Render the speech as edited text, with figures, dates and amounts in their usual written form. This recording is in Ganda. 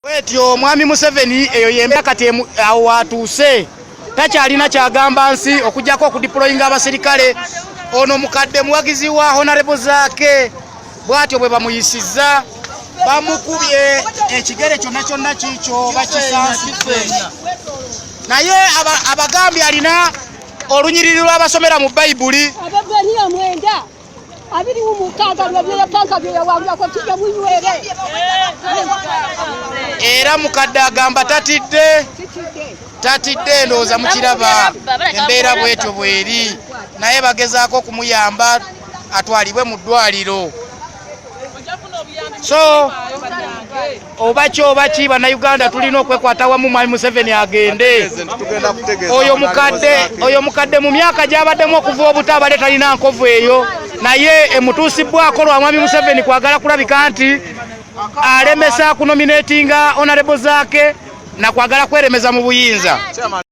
Bwetyo Mwami Museveni eyo yembeera kati awo watuuse, takyalina kyagamba nsi okuggyako okudeployinga abasirikale. Ono mukadde muwagizi wa Honorable Zaake, bwatyo bwe bamuyisizza, bamukubye ekigere kyonna kyonna kiikyo bakisansidde, naye abagambye alina olunyiriri lw'abasomera mu Bayibuli. Abaebbulaniya 9:26 lwe byeyapanka byeyawangulako kijja munywere. Era mukadde agamba tatidde. Kitidde. Tatidde. Ndowooza mukiraba embeera bwetyo bweri, naye bagezaako okumuyamba atwalibwe mu ddwaliro. So oba ki oba ki, Bannayuganda tulina okwekwata wamu, Mwami Museveni agende. Tugenda kutegeeza. Oyo mukadde, oyo mukadde mu myaka gy'abaddemu okuva obuto abadde talina nkovu eyo, naye emutuusibbwako lwa Mwami Museveni kwagala kulabika nti alemesa kunominatinga Honorable Zaake nakwagala kweremeza mu buyinza.